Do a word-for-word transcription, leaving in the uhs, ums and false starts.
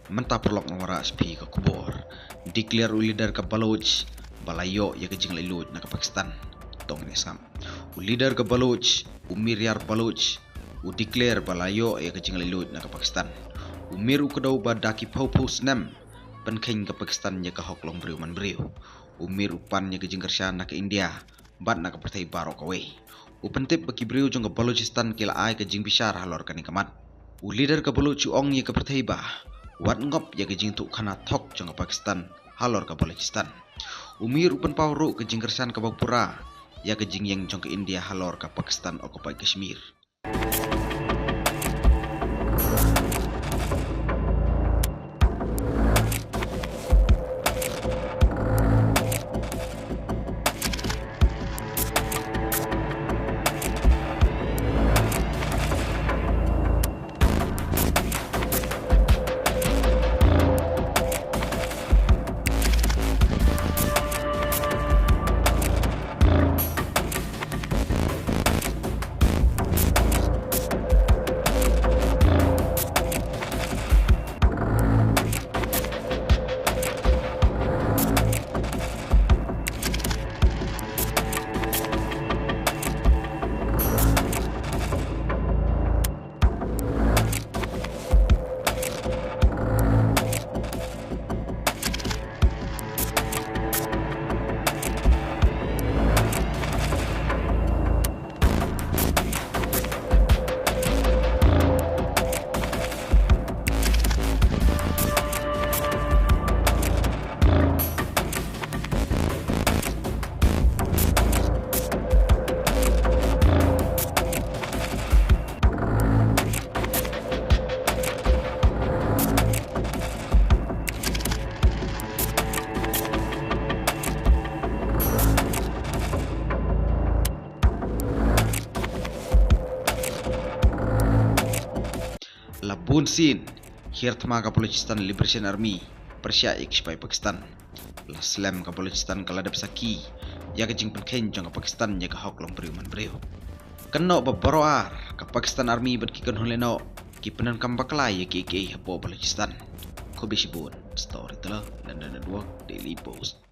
Mynta paralok ngan wanrah sha phi ka khubor. Declare u leader ka Baloch ba la ïoh ïa ka jinglaitluid na ka Pakistan. To ngin ïa sngap. U leader ka Baloch, u Mir Yar Baloch, u declare ba la ïoh ïa ka jinglaitluid na ka Pakistan. U Mir u kdew ba da ki phew phew snem pynkheiñ ka Pakistan ïa ka hok long briew man briew. U Mir u pan ïa ka jingkyrshan na ka India bad na ka pyrthei baroh kawei. U pyntip ba ki briew jong ka Balochistan ki la ai ka jingbishar halor kane ka mat. U leader ka Baloch u ong ïa ka pyrthei ba wat ngop ïa ka jingthuhkhana thok jong ka Pakistan halor ka Balochistan. U Mir u pynpaw ruh ka jingkyrshan kaba pura ïa ka jingïeng jong ka India halor ka Pakistan occupied Kashmir. La bun sien, hiar thma ka Balochistan Liberation Army pyrshah ïa ki sipai Pakistan. La slem ka Balochistan ka la dep sakhi ïa ka jingpynkheiñ jong ka Pakistan ïa ka hok long briew man briew. Kynnoh ba baroh ar ka Pakistan Army bad ki kynhun lehnoh ki pyndonkam bakla ïa kiei kiei hapoh Balochistan. Khublei shibun. Storyteller, London Network, Daily Post.